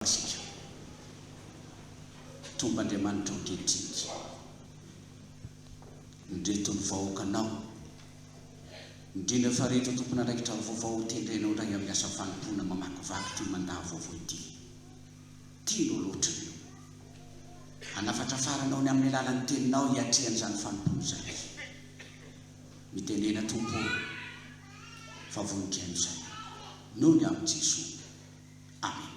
Isika. Tompo Andriamanitra ankehitriny, indreto ny vahoakanao, indrindra fa ireto tompon'andraikitra vaovao hotendrenao indray amin'ny asa fanompoana mamakivaky ity mandat vaovao ity. Tianao loatra ireo. Hanafatrafaranao ny amin'ny alalan'ny teninao hiatrehana izany fanompoana izany. Mitenena Tompo ô, fa vonon-kihaino izay. Noho ny amin'i Jesoa. Amen.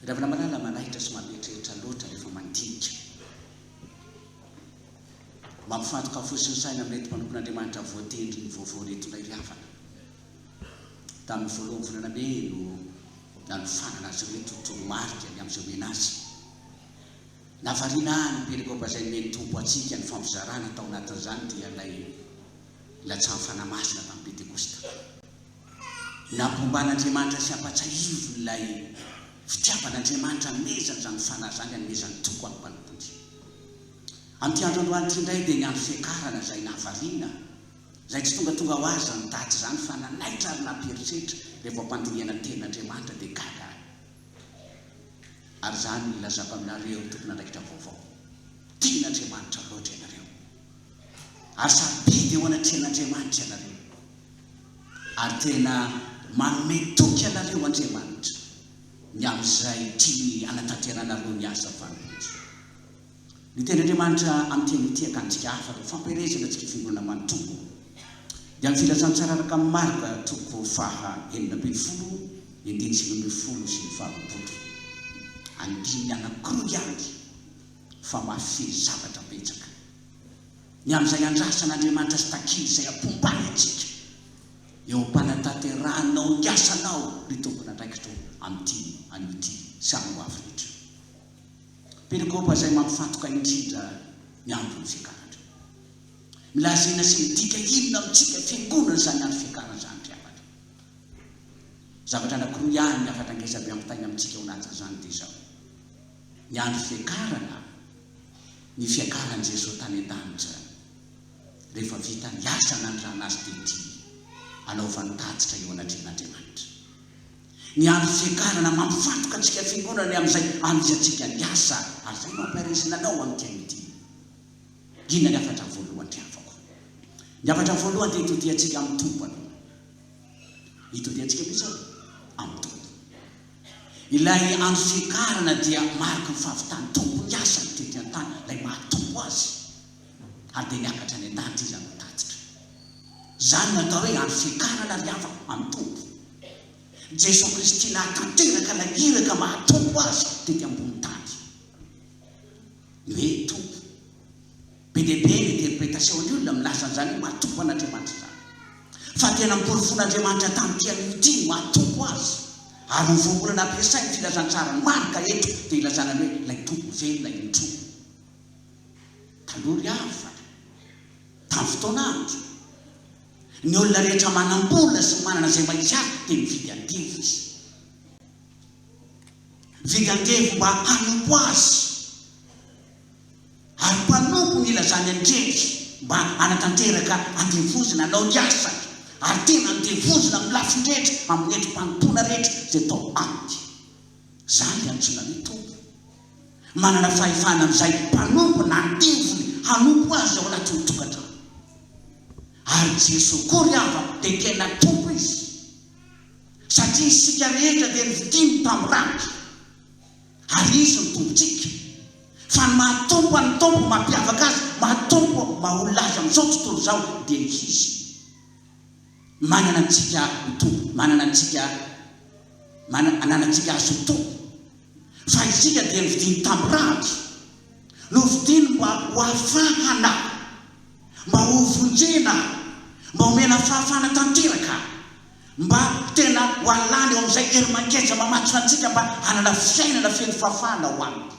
Ry havana malala, manaitra sy mampieritreritra loatra rehefa mandinika. Mampifantoka fo sy ny saina amin'ireto mpanompon'Andriamanitra voatendry ny vaovao ireto indray ry havana. Tamin'ny voalohan'ny volana mey no nanofanana azy ireto toromarika ny amin'izay omena azy. Nahavariana ahy ny perikopa izay nomen'ny Tompo antsika ny fampizarana tao anatin'izany dia ilay nilatsahan'ny Fanahy Masina tamin'ny Pentekosta. Nampomban'Andriamanitra sy ampatsahiviny ilay fitiavan'Andriamanitra hanomezany izany Fanahy izany, hanomezany toky ho an'ny mpanompony. Amin'ity andro androany ity indray dia ny andro fiakarana izay nahavariana, izay tsy tongatonga ho azy izany daty izany fa nanaitra ary nampieritreritra rehefa ampandinihana ny tenin'Andriamanitra dia gaga ahy. Ary izany no ilazako aminareo ry tompon'andraikitra vaovao, tian'Andriamanitra loatra ianareo. Ary sarobidy eo anatrehan'Andriamanitra ianareo. Ary tena manome toky anareo Andriamanitra ny amin'izay tiany hanatanteranareo ny asa fanompoany. Ny Tenin'Andriamanitra amin'ity anio ity akantsika hafatra ho fampielezana antsika fiangonana manontolo dia amin'ny Filazantsara araka an'i Marka toko faha 16 ny andininy 19 sy ny faha 20. Andininy anankiroa ihany fa mahafehy zavatra betsaka. Ny amin'izay andrasan'Andriamanitra sy takiany izay hampombahy antsika eo am-panatanterahanao ny asanao ry tompon'andraikitro amin'ity anio ity sy amin'ny ho avy rehetra. Perikopa izay mampifantoka indrindra ny andron'ny fiakarana. Milaza inona sy midika inona amintsika fiangonana izany andro fiakarana izany ry havana? Zavatra anankiroa ihany ny hafatra ngeza be ampitaina amintsika ao anatin'izany dia izao. Ny andro fiakarana, ny fiakaran'i Jesoa tany an-danitra rehefa vita ny asa nanirahana Azy tety anaovany tatitra eo anatrehan'Andriamanitra. Ny andro fiakarana mampifantoka antsika fiangonana ny amin'izay anohizantsika ny asa ary izay no ampiaresina anao amin'ity anio ity. Inona ny hafatra voalohany ry havako? Ny hafatra voalohany dia itodihantsika amin'ny Tompo aloha. Itodihantsika mihitsy aloha amin'ny Tompo. Ilay andro fiakarana dia mariky ny fahavitan'ny Tompo ny asany tety an-tany, ilay maha Tompo Azy, ary dia niakatra any an-danitra Izy hanao tatitra. Izany no atao hoe andro fiakarana ry havako amin'ny Tompo. Jesoa Kristy nahatanteraka ilay iraka maha Tompo Azy tety ambony tany. Ny hoe Tompo. Be dia be ny interpretation-ny olona milaza an'izany hoe maha Tompo an'Andriamanitra izany. Fa tena noporofoin'Andriamanitra tamin'ity anio ity ny maha Tompo Azy. Ary ny voambolana ampiasain'ny filazantsaran'i Marka eto dia ilazana ny hoe ilay Tompo velona indroa. Taloha ry havana, tamin'ny fotoan'andro, ny olona rehetra manam-bola sy manana izay mahitsy azy dia mividy andevo izy. Mividy andevo mba hanompo azy. Ary mpanompo nilazany an-dreny mba hanatanteraka andevozina hanao ny asany, ary tena andevozina amin'ny lafiny rehetra, amin'ny endri-panompoana rehetra izay tao aminy. Izany ilay antsoina hoe Tompo. Manana fahefana amin'izay mpanompo na andevony hanompo azy ao anatin'ny tokantrano. Ary Jesoa koa ry havana dia tena Tompo Izy. Satria isika rehetra dia novidiny tamin'ny rany. Ary Izy no Tompontsika. Fa ny maha Tompo an'ny Tompo, mampiavaka Azy, maha Tompo, maha olona Azy amin'izao tontolo izao dia ny Izy manana antsika ho Tompo, manana antsika, mana, ananantsika Azy ho Tompo. Fa isika dia novidiny tamin'ny rany. Novidiny mba ho afahana, mba ho vonjena, mba homena fahafahana tanteraka. Mba tena ho alany eo amin'izay hery mangeja mamatotra antsika mba hanana fiainana feno fahafahana ho aminy.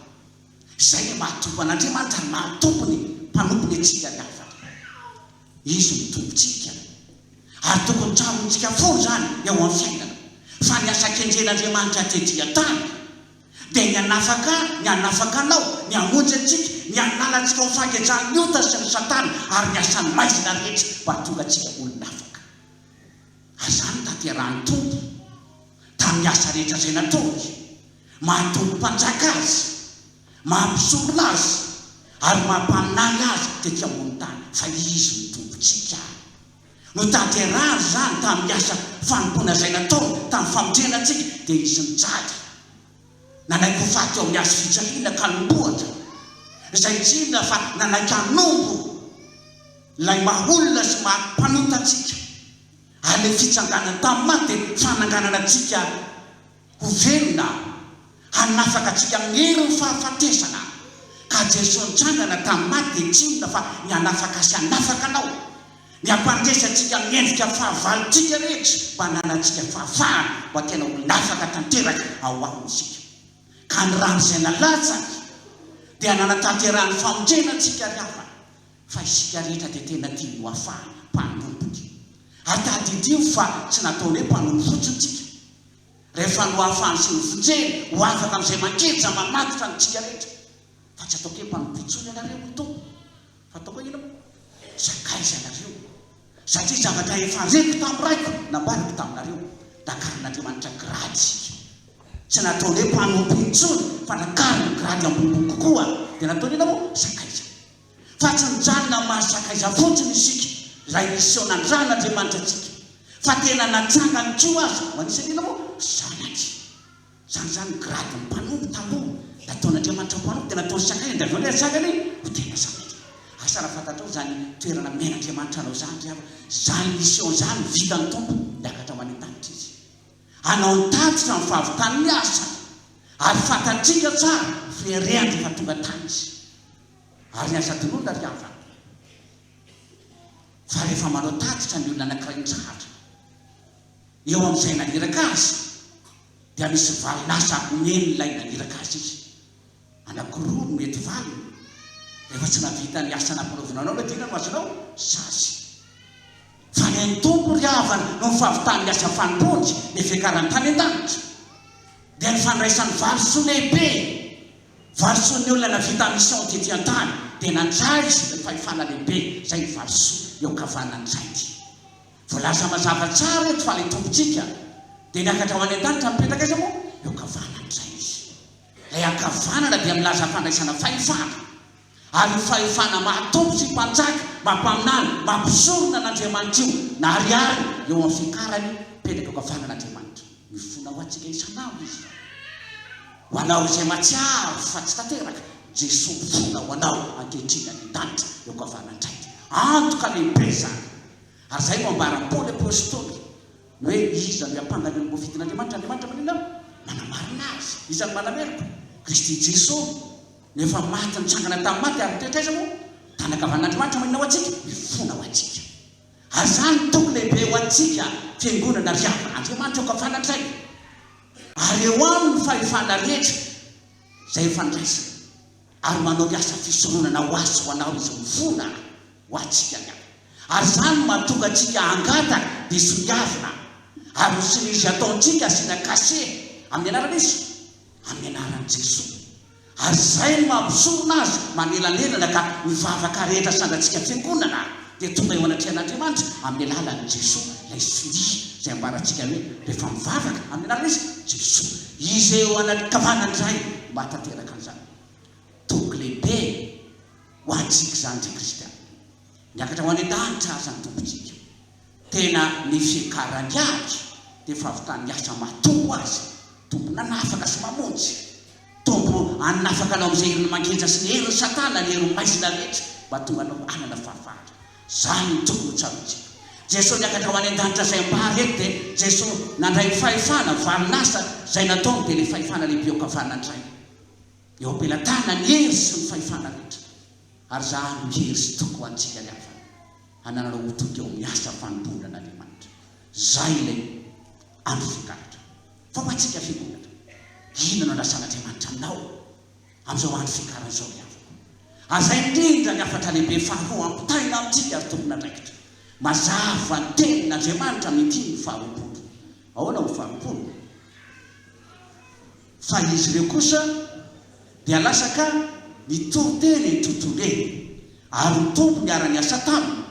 Izay ilay maha Tompo an'Andriamanitra ary maha Tompony, mpanompony antsika ny hafatra. Izy no Tompontsika. Ary tokony tsaroantsika foana izany eo amin'ny fiainana fa ny asa kendren'Andriamanitra tety an-tany dia ny hanafaka ahy, ny hanafaka anao, ny hamonjy antsika, ny hanala antsika ao amin'ny fahagejan'ny ota sy ny satana ary ny asan'ny maizina rehetra mba hahatonga antsika olon'afaka. Ary izany no tanterahin'ny Tompo tamin'ny asa rehetra izay nataony. Maha Tompo Mpanjaka Azy, maha Mpisorona Azy, ary maha Mpaminany Azy tety ambony tany, fa Izy no Tompontsika. Notanterahany izany tamin'ny asa fanompoana izay nataony tamin'ny famonjena antsika, dia Izy nijaly. Nanaiky ho faty teo amin'ny hazo fijaliana ka nombohatra, izay tsy inona fa nanaiky hanompo ilay maha olona sy maha mpanota antsika. Ary ilay fitsanganany tamin'ny maty dia fananganana antsika ho velona, hanafaka antsika amin'ny herin'ny fahafatesana. Ka Jesoa nitsangana tamin'ny maty dia tsy inona fa ny hanafaka sy hanafaka anao, ny hampandresy antsika amin'ny endrika fahavalontsika rehetra mba hananantsika fahafahana mba tena ho lafaka tanteraka ao aminy isika. Ka ny rano izay nalatsany dia nanatanterahany famonjena antsika ry havana. Fa isika rehetra dia tena tiany ho afahana, mpanompony. Ary tadidio fa tsy nataony hoe mpanompo fotsiny tsika. Rehefa nohafahany sy novonjeny ho afaka amin'izay mangeja mamatotra antsika rehetra. Fa tsy ataoko hoe mpanompo intsony ianareo hoy Tompo. Fa ataoko hoe inona moa? Sakaiza ianareo. Satria zavatra efa reko tamin'ny Raiko, nambarako taminareo. Nakarin'Andriamanitra grady isika. Tsy nataony hoe mpanompo intsony, fa nakariny grady ambonimbony kokoa. Dia nataony inona moa? Sakaiza. Fa tsy nijanona amin'ny maha sakaiza fotsiny isika, ilay niseho nandran'Andriamanitra antsika, fa tena natsangany koa aza ho anisan'ny inona moa? Zanany. Izany izany ny gradin'ny mpanompo taloha, nataon'Andriamanitra ho mpanompo dia nataony sakaiza dia avy eo indray atsangany ho tena zanany. Asa raha fantatrao izany toerana nomen'Andriamanitra anao izany ry havana, izany mission izany vitan'ny Tompo, niakatra ho any an-danitra Izy. Hanao ny tatitra amin'ny fahavitan'ny asany, ary fantatsika tsara fiherehany rehefa tonga tany Izy. Ary ny aza adinoina ry havana, fa rehefa manao tatitra ny olona anankiray mitsahatra eo amin'izay naniraka azy, dia misy valin'asa omen'ilay naniraka azy izy. Anankiroa no mety valiny. Rehefa tsy nahavita ny asa nampanaovina anao ilay dia inona no azonao? Sazy. Fa ny an'ny Tompo ry havana noho ny fahavitan'ny asa fanompoany, ny fiakarany tany an-danitra, dia ny fandraisany valisoa lehibe. Valisoan'ny olona navita mission tety an-tany dia nandray izy ilay fahefana lehibe izay ny valisoa eo ankavanan'ny Rainy. Voalaza mazava tsara eto fa ilay Tompontsika dia niakatra ho any an-danitra mipetraka aiza moa? Eo ankavanan'ny Rainy izy. Ilay ankavanana dia milaza fandraisana fahefana ary io fahefana maha Tompo sy Mpanjaka, maha Mpaminany, maha Mpisorona an'Andriamanitra io naharihariny eo amin'ny fiakarany mipetraka eo ankavanan'Andriamanitra. Mifona ho antsika isan'andro Izy izao. Ho anao izay matsiaro fa tsy tanteraka, Jesoa mifona ho anao ankehitriny any an-danitra eo ankavanandrainy. Antoka lehibe izany. Ary izay no ambaran'i Paoly Apostoly, ny hoe iza no hiampanga ny olom-boafidin'Andriamanitra? Andriamanitra maninona? Manamarina azy. Iza no manameloka? Kristy Jesoa, no efa maty nitsangana tamin'ny maty ary mitoetra aiza moa? Tany ankavanan'Andriamanitra maninona ho antsika? Mifona ho antsika. Ary izany no toky lehibe ho antsika Fiangonana ry havana. Andriamanitra eo ankavanandrainy. Ary eo aminy ny fahefana rehetra izay efa niraisina, ary manao ny asa fisoronana ho ahy sy ho anao izy mifona ho antsika ny hafa. Ary izany no mahatonga antsika hangataka dia soniavina, ary ho sonia izay ataontsika asiana cachet amin'ny anaran'iza? Amin'ny anaran'i Jesoa. Ary izay no maha mpisorona azy manelanelana ka ny vavaka rehetra sandratsika fiangonana dia tonga eo anatrehan'Andriamanitra amin'ny alalan'i Jesoa ilay sonia izay ambarantsika hoe rehefa mivavaka amin'ny anaran'iza? Jesoa. Izy eo anakavanan'ny Ray no mahatanteraka an'izany. Toky lehibe ho antsika izany ry kristiana. Niakatra ho any an-danitra aza ny Tompontsika. Tena ny fiakarany àry dia fahavitan'ny asa maha Tompo Azy, Tompo nanafaka sy mamonjy, Tompo hanafaka anao amin'izay herin'ny mangeja sy ny herin'i Satana, ny herin'ny maizina rehetra, mba hahatonga anao hanana fahafahana. Izany no tokony ho tsaroantsika. Jesoa niakatra ho any an-danitra izay ambara eto dia Jesoa nandray ny fahefana, valin'asa izay nataony dia ilay fahefana lehibe eo ankavanandray. Eo am-pelatanana ny hery sy ny fahefana rehetra. Ary izany no hery sy toky ho antsika ry havana. Hanananao ho toky eo amin'ny asa fanompoana an'Andriamanitra. Izay ilay andro fiakaratra. Fa ho antsika fiangonana, inona no andrasan'Andriamanitra aminao amin'izao andro fiakarana izao ry havako? Ary izay indrindra ny hafatra lehibe faharoa ampitaina amintsika ry tompon'andraikitra. Mazava ny tenin'Andriamanitra amin'ny andininy faharoapolo. Ahoana ho faharoapolo? Fa izy ireo kosa dia lasa ka nitory teny eny tontolo eny, ary ny Tompo niara-niasa taminy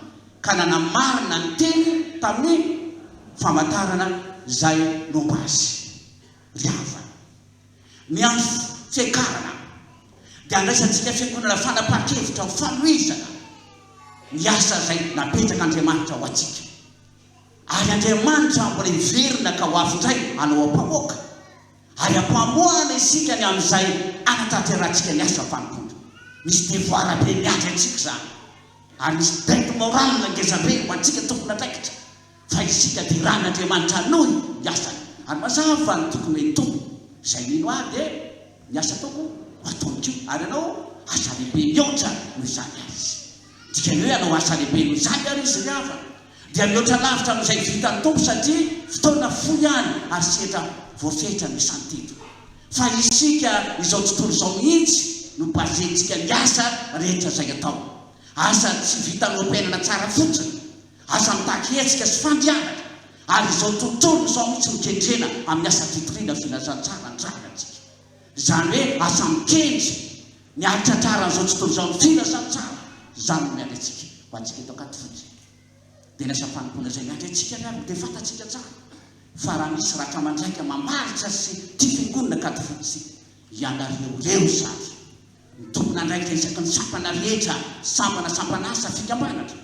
ka nanamarina ny teny tamin'ny famantarana izay nomba azy. Ry havana, Ny andro fiakarana dia andraisantsika fiangonana fanapahan-kevitra ho fanohizana ny asa izay napetrak'Andriamanitra ho antsika. Ary Andriamanitra mbola hiverina ka ho avy indray hanao ampamoaka ary ampamoahana isika ny amin'izay hanatanterahantsika ny asa fanompoana. Misy devoir be miandry antsika izany ary misy dette morale ngezabe ho antsika tompon'andraikitra fa isika dia irahan'Andriamanitra hanohy ny asany. Ary mazava ny tokony hoe Tompo, izay mino Ahy dia ny asa ataoko ho ataony koa, ary hanao asa lehibe mihoatra noho izany àry izy. Dikany hoe hanao asa lehibe noho izany àry izy ry havana, dia mihoatra lavitra noho izay vitan'ny Tompo satria fotoana fohy ihany ary sehatra voafetra no isany teto. Fa isika izao tontolo izao mihitsy no baser-ntsika ny asa rehetra izay atao. Asa tsy vitan'ny oam-piainana tsara fotsiny, asa mitaky hetsika sy fandianana, ary izao tontolo izao mihitsy no kendrena amin'ny asa fitoriana filazantsara andrana antsika. Izany hoe asa mikendry ny hahatratraran'izao tontolo izao ny filazantsara, izany no miandry antsika. Ho antsika eto Ankadifotsy, dia ny asa fanompoana izay miandry antsika ry havana dia fantatsika tsara fa raha misy ratra mandraika mamaritra sy tia fiangonana Ankadifotsy ianareo ireo izany, ny tompon'andraikitra isaky ny sampana rehetra, sampana, sampan'asa, fikambanana.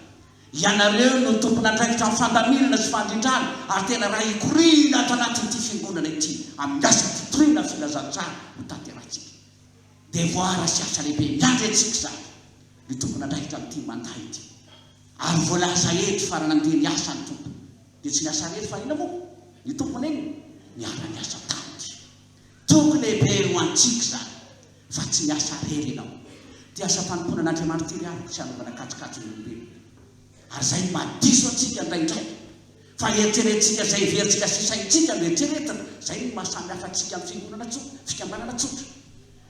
Ianareo no tompon'andraikitra amin'ny fandaminana sy fandrindrana ary tena ra hikoriana ato anatin'ity fiangonana ity amin'ny asa fitoriana filazantsara ho tanterahantsika. Devoir sy asa lehibe miandry antsika izany ry tompon'andraikitra amin'ity mandat ity. Ary voalaza eto fa raha nandeha niasa ny Tompo dia tsy niasa irery fa inona moa? Ny Tompo nenina niara-niasa taminy. Toky lehibe ho antsika izany fa tsy miasa irery ianao. Ity asa fanompoana an'Andriamanitra ity ry havako tsy hanaovana kajikajy ny olombelona. Ary izay no mahadiso antsika indraindray. Fa eritreretintsika izay heverintsika sy saintsika no eritreretina. Izay no maha samy hafa antsika amin'ny fiangonana tsotra, fikambanana tsotra.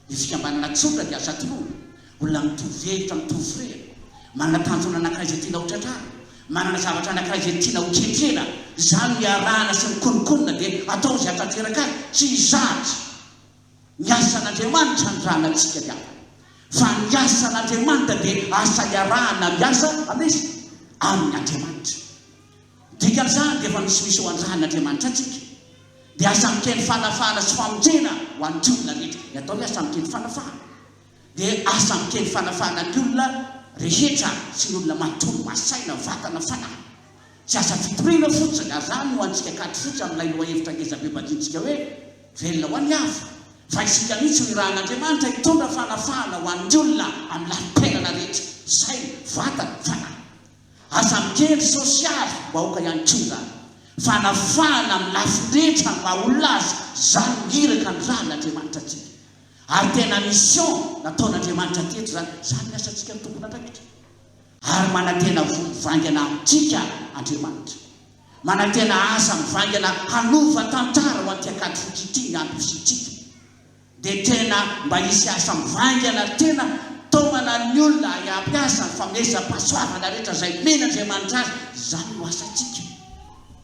Ny fikambanana tsotra dia azo atoroana. Olona mitovy hevitra, mitovy firehana. Manana tanjona anankiray izay tiana ho tratrarina. Manana zavatra anankiray izay tiana ho kendrena. Izany no iarahana sy mikononkonona dia atao izay hahatanteraka azy. Tsy hizatra ny asan'Andriamanitra ny ranantsika ny havana. Fa ny asan'Andriamanitra dia asa iarahana miasa amin'iza? Amin'Andriamanitra. Dikan'izany dia efa misimisy ho andrahan'Andriamanitra antsika. Dia asa mikendry fanafahana sy famonjena ho an'ny olona rehetra. Ny atao hoe asa mikendry fanafahana dia asa mikendry fanafahana ny olona rehetra sy ny olona manontolo, maha saina, vatana, fanahy. Tsy asa fitoriana fotsiny, ary izany no antsika Katy Fotsy amin'ilay lohahevitra ngezabe banjintsika hoe Velona ho an'ny hafa, fa isika mihitsy no irahan'Andriamanitra hitondra fanafahana ho an'ny olona amin'ny lafim-piainana rehetra, saina, vatana, fanahy. Aza mikendry sosialy vahoaka ihany koa izany. Fanafahana amin'ny lafiny rehetra ny maha olona azy, izany no iraka nirahan'Andriamanitra antsika. Ary tena mission nataon'Andriamanitra teto izany, izany ny asantsika ny tompon'andraikitra. Ary manantena voa mivaingana amintsika Andriamanitra. Manantena asa mivaingana hanova tantara ho an'ity Ankadifotsy ity ny antom-pisiantsika. Dia tena mba hisy asa mivaingana tena taomana ny olona hampiasa ny fanomezam-pahasoavana rehetra izay omen'Andriamanitra azy, izany no asantsika.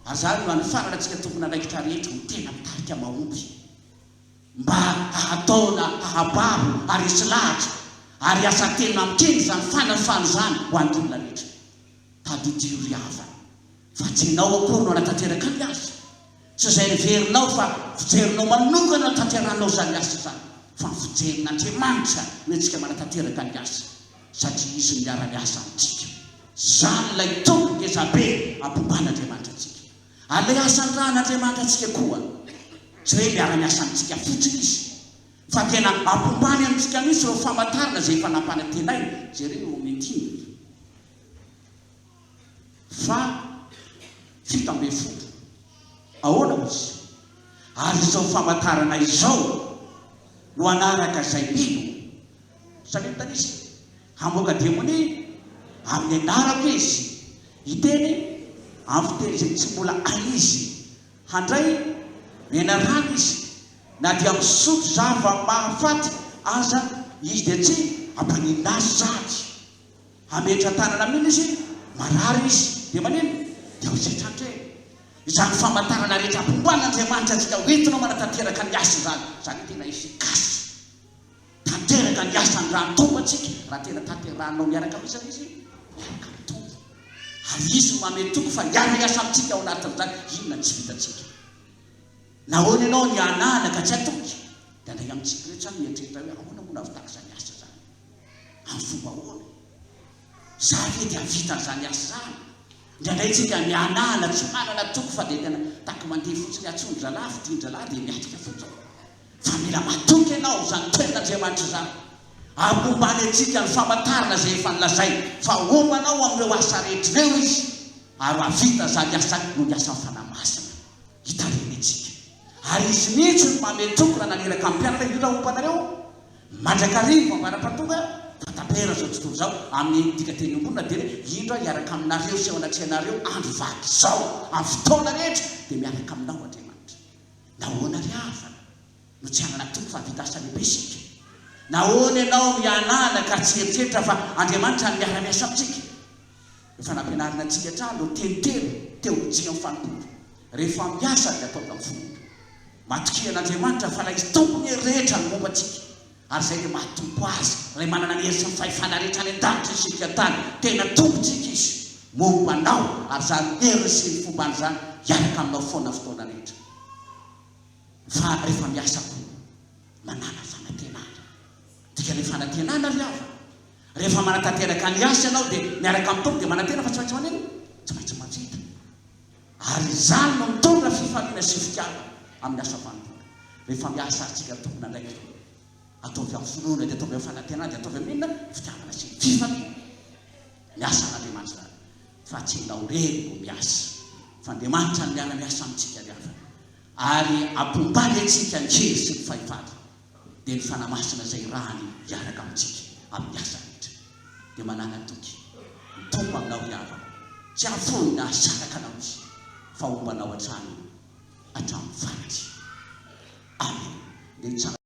Ary izany no hanofanana antsika tompon'andraikitra rehetra ho tena mpitarika mahomby mba hahataona, hahababo ary hisy lahatra ary asa tena mikendry izany fanafana izany ho an'ny olona rehetra. Tadidio ry havana fa tsy ianao akory no hanatanteraka ny asa. Tsy izay heverinao fa fijerinao manokana no tanterahanao izany asa izany, fa ny fijerin'Andriamanitra no entsika manatanteraka ny asa, satria Izy no miara-miasa amintsika. Izany ilay toky ngezabe ampomban'Andriamanitra antsika. Ary ilay asa anirahan'Andriamanitra antsika koa, tsy hoe miara-miasa amintsika fotsiny Izy, fa tena ampombany amintsika mihitsy ireo famantarana izay efa nampanantenainy. Jereo eo amin'ny andininy. Faha 17. Ahoana hoy izy? Ary izao famantarana izao no hanaraka izay mino. Samia mitanisa. Hamoaka demonia amin'ny anarako izy, hiteny amin'ny fiteny izay tsy mbola hainy izy, handray menarana izy, na dia misotro zava-mahafaty aza izy dia tsy hampaninona azy izany. Hametra-tanana amin'iny izy, marary izy, dia manino? Dia ho sitrany. Izany famantarana rehetra ampomban'Andriamanitra antsika ho entinao manatanteraka ny asa izany, izany hoe tena efficace, tanteraka ny asany raha ny Tompo antsika, raha tena tanterahinao miaraka amin'iza izy? Miaraka amin'ny Tompo. Ary Izy no manome toky fa hiara-hiasa amintsika ao anatin'izany, inona no tsy vitantsika? Nahoana ianao nihanahana ka tsy hatoky? Indraindray amintsika ireto izany mieritreritra hoe ahoana moa no hahavitako izany asa izany? Amin'ny fomba ahoana? Za ve dia hahavita an'izany asa izany? Indraindray tsika mihanahana tsy manana toky fa dia tena tahaka mandeha fotsiny atsondry-dralahy fidin-dralahy dia miatrika fotsiny. Fa mila matoky ianao izany tenin'Andriamanitra izany. Ary hombany antsika ny famantarana izay efa nolazainy fa homba anao amin'ireo asa rehetra ireo Izy ary hahavita izany asa noho ny asan'ny Fanahy Masina hitarihiny antsika. Ary Izy mihitsy no manome toky raha naniraka ny mpianatra indrindra homba anareo mandrakariva ambara-pahatonga fahatapera izao tontolo izao. Amin'ny dikanteny iombonana dia hoe indro aho hiaraka aminareo sy eo anatrehanareo andro vaky izao amin'ny fotoana rehetra dia miaraka aminao Andriamanitra. Nahoana ry havana no tsy hanana toky fa hahavita asa lehibe isika? Nahoana ianao no hihanahana ka tsy hieritreritra fa Andriamanitra no miara-miasa amintsika? Efa nampianarina antsika hatrany ireo teny telo teolojia amin'ny fanompoana. Rehefa miasa dia ataovy amin'ny finoana. Matokia an'Andriamanitra fa ilay Tompon'ny hery rehetra no momba antsika. Ary izay dia maha-Tompo Azy, ilay manana ny hery sy ny fahefana rehetra any an-danitra sy ety an-tany. Tena Tompontsika Izy. Momba anao, ary izany heriny sy ny fombany izany hiaraka aminao foana fotoana rehetra. Fa rehefa miasa koa, manàna fanantenana. Dikan'ilay fanantenana ry havana, rehefa manatanteraka ny asa ianao dia miaraka amin'ny Tompo dia manantena fa tsy maintsy maneno? Tsy maintsy mahavita. Ary izany no mitondra fifaliana sy fitiavana amin'ny asa fanompoana. Rehefa miasa ary tsika tompon'andraikitra, ataovy amin'ny finoana dia ataovy amin'ny fanantenana dia ataovy amin'ny inona? Fitiavana sy fifaliana. Miasa an'Andriamanitra izany fa tsy ianao irery no miasa fa Andriamanitra no miara-miasa amintsika ry havana. Ary ampombany antsika ny hery sy ny fahefany dia ny Fanahy Masina izay irahany hiaraka amintsika amin'ny asa rehetra. Dia manàna toky ny Tompo aminao ry havana, tsy hahafoy na hahasaraka anao Izy fa homba anao hatrany hatramin'ny farany. Amen. Dia hitsangana.